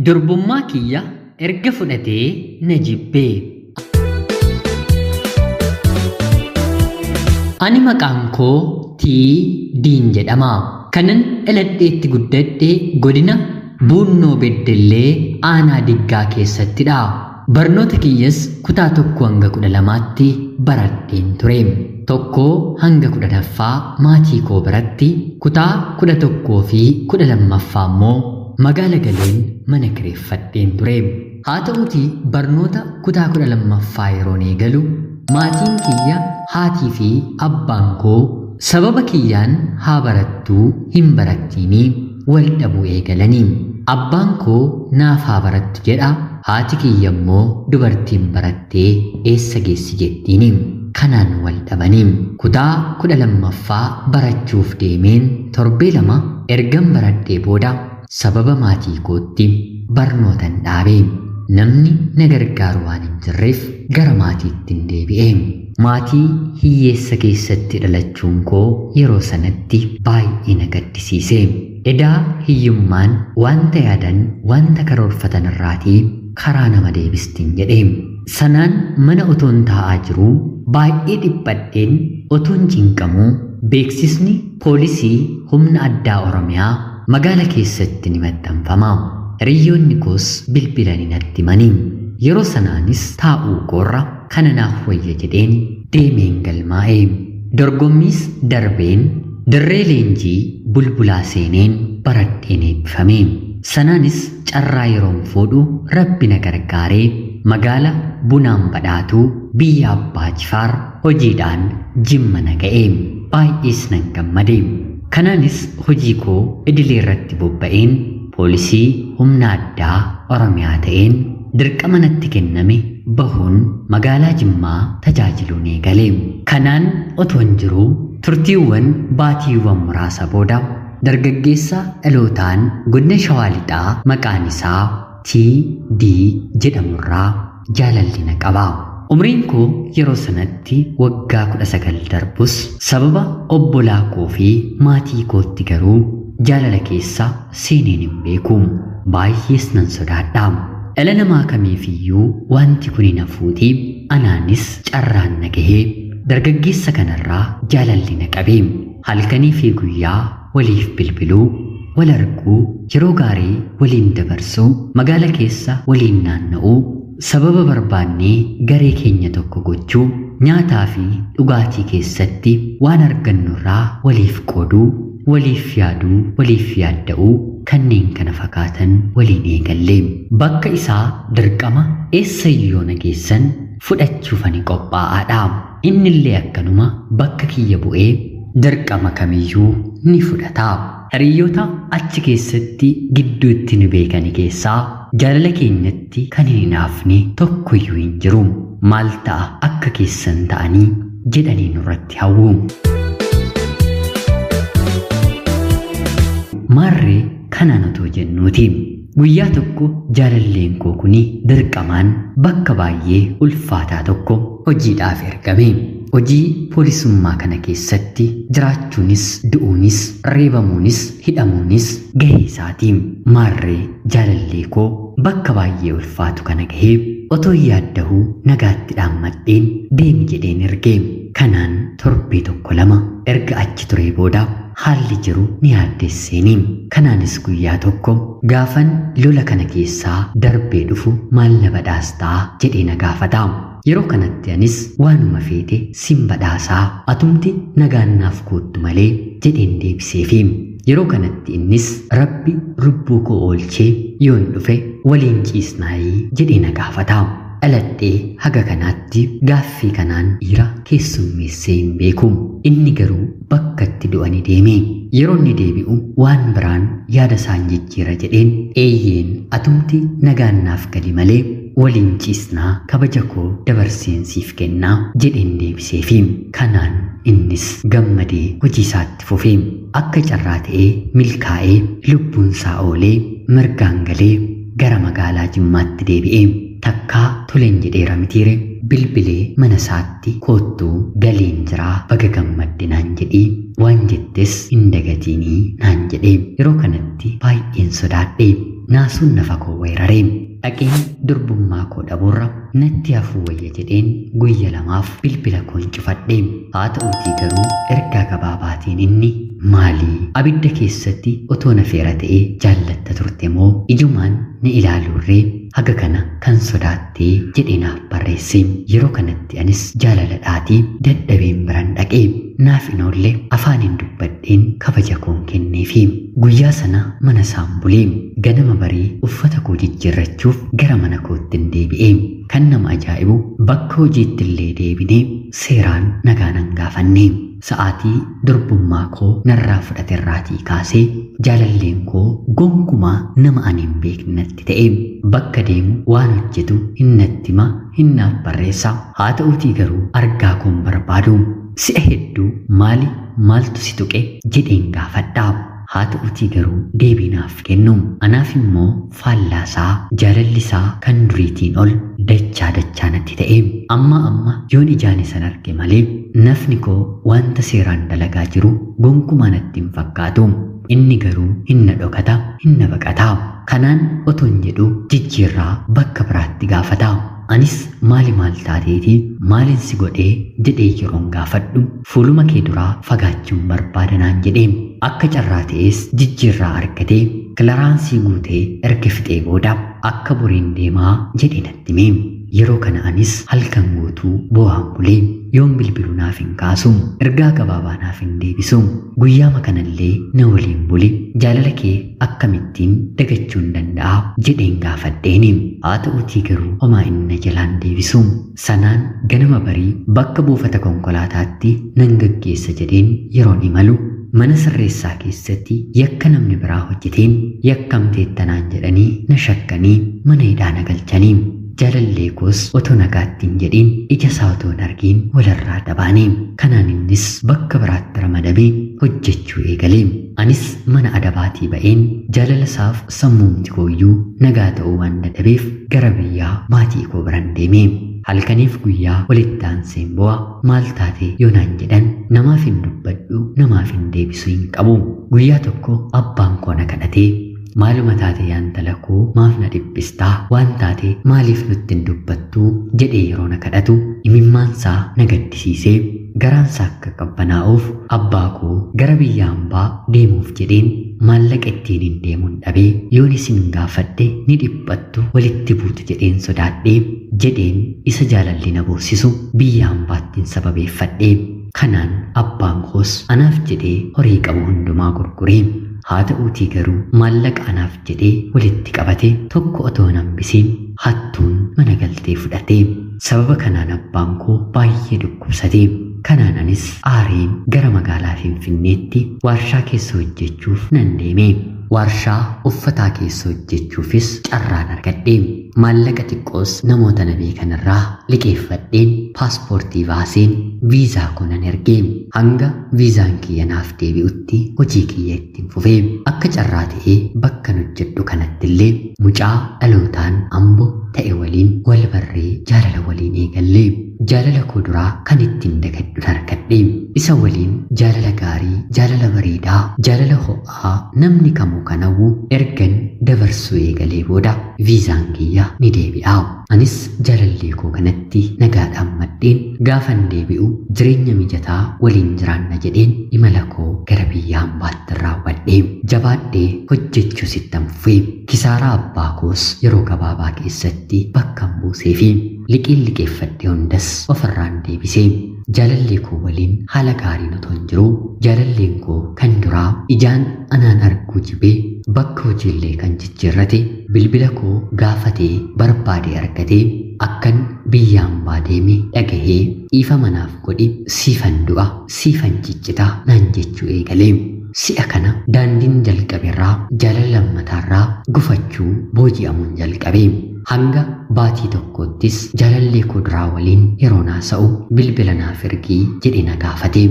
Durbummaa kiyya erga fudhatee na jibbee. Ani maqaan koo T. Diin jedhama. Kanan dhaladheetti guddadhe godina Buunnoo Beddellee Aanaa Diggaa keessattidha. Barnoota kiyyas kutaa 1 hanga 12tti baradheen ture. 1 hanga 10ffaa maatii koo biratti, kutaa 11 fi 12ffaa immoo magaala galeen mana kireeffadheen ture. Haa ta'uutii barnoota kutaa 12ffaa yeroon eegalu maatiin kiyya haatii fi abbaan koo sababa kiyyaan haa barattuu hin barattiinii wal dhabuu eegalanii. Abbaan koo naaf haa barattu jedha, haati kiyya immoo dubartiin barattee eessa geessi jettiini. Kanaan wal dhabanii. Kutaa 12ffaa barachuuf deemeen torbee 2 ergan baradhee booda sababa maatii kootti barnootan dhaabe. Namni na gargaaru waan hin jirreef gara maatiitti hin deebi'e. Maatii hiyyeessa keessatti dhalachuun koo yeroo sanatti baay'ee na gaddisiise. Edaa hiyyummaan wanta yaadan wanta karoorfatan irraatii karaa nama deebistiin jedhe. Sanaan mana otoon taa'aa jiruu baay'ee dhiphadheen otoon cinqamuu beeksisni poolisii humna addaa Oromiyaa magaala keessatti ni maxxanfama. Hiriyyoonni koos bilbilanii natti himanii. Yeroo sanaanis taa'uu koorra kana naaf wayya jedheen deemeen galmaa'e. Dorgommiis darbeen dirree leenjii bulbulaa seeneen baradheen eebbifame. Sanaanis carraa yeroon fuudhu Rabbi na gargaaree magaala bunaan badhaatuu biyya Abbaa Jifaar hojiidhaan Jimma na ga'e. Baay'ees nan gammade. Kanaanis hojii koo idilee irratti bobba'een poolisii humna addaa Oromiyaa ta'een dirqama natti kenname bahuun magaalaa Jimmaa tajaajiluun eegale. Kanaan otoon jiruu turtiiwwan baatiiwwan muraasa booda dargaggeessa dhalootaan godina Shawaa Lixaa maqaan isaa TD jedhamurraa jaalalli na qaba. Umriin koo yeroo sanatti waggaa 19 darbus sababa obbolaa koo fi maatii kootti garuu jaalala keessa seeneen hin beeku. Baay'ees nan sodaadha. Dhala namaa kamiifiyyuu wanti kun hin hafuuti. Anaanis carraan na gahee dargaggeessa kanarraa jaalalli na qabe. Halkanii fi guyyaa waliif bilbiluu, wal arguu, yeroo gaarii waliin dabarsuu, magaala keessa waliin naanna'uu, sababa barbaannee garee keenya tokko gochuu, nyaataa fi dhugaatii keessatti waan argannurraa waliif qooduu, waliif yaaduu, waliif yaadda'uu kanneen kana fakkaatan waliin eegalle. Bakka isaa dirqama eessayyuu na geessan fudhachuuf ani qophaa'aadha. Innillee akkanuma bakka kiyya bu'ee dirqama kamiyyuu ni fudhata. Hiriyyoota achi keessatti gidduutti nu beekani keessaa jaalala keenyatti kan hin hinaafne tokkoyyuu hin jiru. Maal ta'a akka keessan ta'anii jedhanii nurratti hawwu. Maarree kanaan otoo jennuuti. Guyyaa tokko jaalalleen koo kuni dirqamaan bakka baay'ee ulfaataa tokko hojiidhaaf ergame. Hojii poolisummaa kana keessatti jiraachuunis, du'uunis, reebamuunis, hidhamuunis gahee isaati. Maarree jaalallee koo bakka baay'ee ulfaatu kana gahee otoo yaaddahuu nagaatti dhaammadheen deemi jedheen erge. Kanaan torbee 1 2 erga achi turee booda haalli jiru ni yaaddesseeni. Kanaanis guyyaa tokko gaafan lola kana keessaa darbee dhufu maal na badhaastaa jedhee na gaafata. Yeroo kanatti anis waanuma feete sin badhaasaa atumti nagaan naaf koottu malee jedheen deebiseefi. Yeroo kanatti innis Rabbi lubbuu koo oolchee yoon dhufe waliin ciisnaayii jedhee na gaafata. Dhaladhee haga kanaatti gaaffii kanaan dhiira keessummeessee hin beeku. Inni garuu bakka itti du'ani deeme. Yeroo inni deebi'u waan biraan yaada isaan jijjiira jedheen eeyyeen atumti nagaan naaf gali malee waliin ciisnaa kabaja koo dabarseen siif kennaa jedheen deebiseefi. Kanaan innis gammadee hojii isaatti fufe. Akka carraa ta'ee milkaa'ee lubbuun isaa oolee mirgaan galee gara magaalaa Jimmaatti deebi'e. Takkaa toleen jedheera mitiire bilbilee mana isaatti koottuu galiin jiraa baga gammadde naan jedhii waan jettes hin dagatiinii naan jedhe. Yeroo kanatti baay'een sodaadhe. naasuun nafa koo weerare. Dhaqeen durbummaa koo dhabuurra natti hafuu wayya jedheen guyya lamaaf bilbila koon cufadhe. Haa ta'uutii garuu ergaa gabaabaatiin inni maalii abidda keessatti otoo na feera ta'ee jaallatta turte moo ijumaan na ilaaluurree haga kana kan sodaattee jedhee naaf barreesse. Yeroo kanatti anis jaalala dhaatii dadhabeen biran dhaqee naaf hin oolle afaaniin dubbadheen kabaja koon kenneefi. Guyyaa sana mana isaan bulee ganama barii uffata koo jijjiirrachuuf gara mana kootti hin deebi'e. Kan nama ajaa'ibu bakka hojiitti illee deebinee seeraan nagaa nan gaafanne. Sa'aatii durbummaa koo narraa fudhaterraatii kaasee jaalalleen koo gonkumaa nama ani hin beekne natti ta'e. Bakka deemu waan hojjetu hin natti hima, hin naaf barreessa. Haa ta'uutii garuu argaa koon barbaadu. Si'a hedduu maali maaltu si tuqe jedheen gaafadha. Haa ta'uutii garuu deebii naaf kennu. Anaaf immoo faallaasaa jaalalli isaa kan duriitiin ol dachaa dachaa natti ta'e. Amma amma yoon ijaan isan arge malee nafni koo wanta seeraan dalagaa jiru gonkumaa natti hin fakkaatu. Inni garuu hin na dhokata, hin na baqata. Kanaan otoon jedhu jijjiirraa bakka biraatti gaafata. Anis maali maal taateetii maalin si godhee jedhee yeroon gaafadhu fuuluma kee duraa fagaachuun barbaada naan jedhee. Akka carraa ta'es jijjiirraa argatee kiliraansii guutee erga fixee booda akka boriin deemaa jedhee natti hime. Yeroo kana anis halkan guutuu boo'aan bulee yoon bilbilu naaf hin kaasu, ergaa gabaabaa naaf hin deebisu. Guyyaama kanallee na waliin buli, jaalala kee akkamittiin dagachuun danda'a jedheen gaafadheeni. Haa ta'uutii garuu homaa inni na jalaan deebisu. Sanaan ganama barii bakka buufata konkolaataatti nan gaggeessa jedheen yeroon imalu mana sirreessaa keessatti yakka namni biraa hojjeteen yakkamteettanaan jedhanii na shakkanii mana hidhaa na galchanii. Jaalallee koos otoo nagaatti hin jedhiin ija isaa otoo hin argiin walirraa dhabaane. Kanaan innis bakka biraatti ramadamee hojjechuu eegale. Anis mana adabaatii ba'een jaalala isaaf sammuumti kooyyuu nagaa ta'uu waan dadhabeef gara biyyaa maatii koo biran deeme. Halkaniif guyyaa walitti aanseen bu'a. Maal taate yoo naan jedhan namaaf hin dubbadhu, namaaf hin deebisu hin qabu. Guyyaa tokko abbaan koo na kadhatee maaluma taate yaa intala koo maaf na dhiphistaa, waan taate maaliif nutti hin dubbattuu jedhee yeroo na kadhatu imimmaansaa na gaddisiisee garaansaa akka qabbanaa'uuf abbaa koo gara biyya hambaa deemuuf jedheen maallaqa ittiin hin deemuun dhabee yoon isin gaafadhe ni dhiphattu walitti buutu jedheen sodaadhee jedheen isa jaalalli na boosisu biyya hambaattiin sababeeffadhee. Kanaan abbaan koos anaaf jedhee horii qabu hundumaa gurguree. Haa ta'uutii garuu maallaqa anaaf jedhee walitti qabate tokko otoo hin hambisiin hattuun mana galtee fudhate. Sababa kanaan abbaan koo baay'ee dhukkubsate. Kanaan anis aareen gara magaalaa Finfinneetti waarshaa keessa hojjechuuf nan deeme. Waarshaa uffataa keessa hojjechuufis carraan argadhe. Maallaqa xiqqoos namoota na beekan irraa liqeeffadheen paaspoortii baaseen viizaa koo nan erge. Hanga viizaan kiyya naaf deebi'utti hojii kiyya ittiin fufee. Akka carraa ta'ee bakkan hojjedhu kanatti illee mucaa dhalootaan Ambo ta'e waliin wal barree jaalala waliin eegalle. Jaalala koo duraa kan ittiin dagadhu argadhe. Isa waliin jaalala gaarii, jaalala bareedaa, jaalala ho'aa namni kamuu kan hawwu ergan dabarsuu eegalee booda viizaan kiyya ni deebi'a. Anis jaalallee koo kanatti nagaadhaan maddeen gaafan deebi'u jireenya mijataa waliin jiraanna jedheen imala koo gara biyya hambaatti raawwadhe. Jabaadhee hojjechuu sittan fufee kisaaraa abbaa koos yeroo gabaabaa keessatti bakka hin buusee fi liqiin liqeeffadhe hundas ofirraan deebisee. Jaalallee koo waliin haala gaariin otoo hin jiruu jaalalleen koo kan duraa ijaan anaan arguu jibee bakka hojiillee kan jijjiirrate bilbila koo gaafatee barbaadee argatee akkan biyya hambaa deeme dhagahee dhiifama naaf godhi, siifan du'a, siifan ciccitaa naan jechuu eegalee. Si'a kana daandiin jalqabeerraa jaalala lammataarraa gufachuu booji'amuun jalqabe. Hanga baatii tokkottis jaalallee koo duraa waliin yeroo naasa'u bilbila naaf ergii jedhee na gaafate.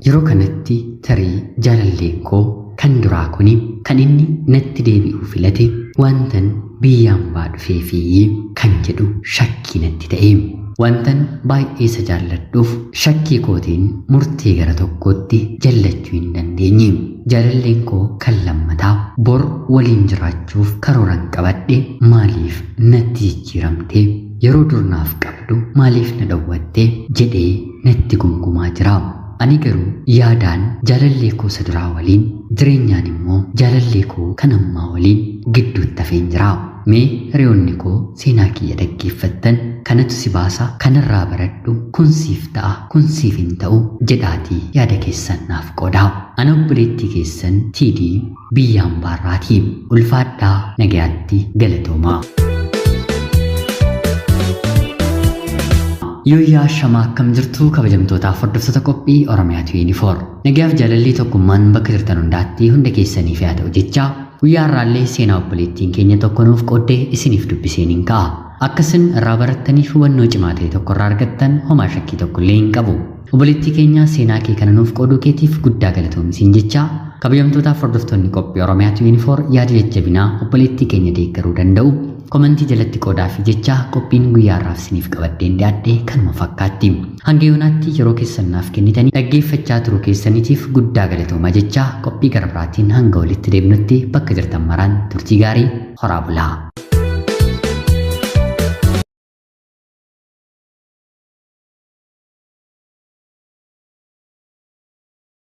Yeroo kanatti tarii jaalalleen koo kan duraa kuni kan inni natti deebi'uu filate wantan biyya hambaa dhufeefii kan jedhu shakkii natti ta'e. Wantan baay'ee isa jaalladhuuf shakkii kootiin murtee gara tokkootti jallachuu hin dandeenye. Jaalalleen koo kan lammataa bor waliin jiraachuuf karooran qabadhe maaliif natti jijjiiramte, yeroo durnaaf qabdu maaliif na dhowwatte jedhee natti gungumaa jira. Ani garuu yaadaan jaalallee koo isa duraa waliin, jireenyaan immoo jaalallee koo kan ammaa waliin gidduutti hafeen jira. Mee hiriyoonni koo seenaa kiyya dhaggeeffattan, kanatu si baasa, kanarraa baradhu, kun siif ta'a, kun siif hin ta'u jedhaatii yaada keessan naaf qoodaa. Ana obboleettii keessan TD biyyaan baarraatii. Ulfaadhaa, nagayaatti, galatoomaa. Yooyyaa shamaa, akkam jirtu kabajamtootaaf hordoftoota qophii Oromiyaa 24. Nagayaaf jaalalli tokkummaan bakka jirtan hundaatti hunda keessaniif haa ta'u jechaa, guyyaa har'aallee seenaa obboleettiin keenya tokko nuuf qooddee isiniif dubbiseen hin ka'a. Akkasin irraa barattaniif hubannoo cimaa ta'e tokko irraa argattan homaa shakkii tokko illee hin qabu. Obboleettii keenya, seenaa kee kana nuuf qooduu keetiif guddaa galatoomisiin jechaa, kabajamtootaaf hordoftoonni qophii Oromiyaa 24 yaada jajjabinaa obboleettii keenya deeggaruu danda'u komentii jalatti qoodaa fi jechaa, qophiin guyyaa har'aaf isiniif qabadheen dhiyaadhe kanuma fakkaatti. Hanga yoonaatti yeroo keessan naaf kennitanii dhaggeeffachaa turuu keessaniitiif guddaa galatoomaa jechaa, qophii gara biraatiin hanga walitti deebinutti bakka jirtan maraan turtii gaarii horaa bulaa.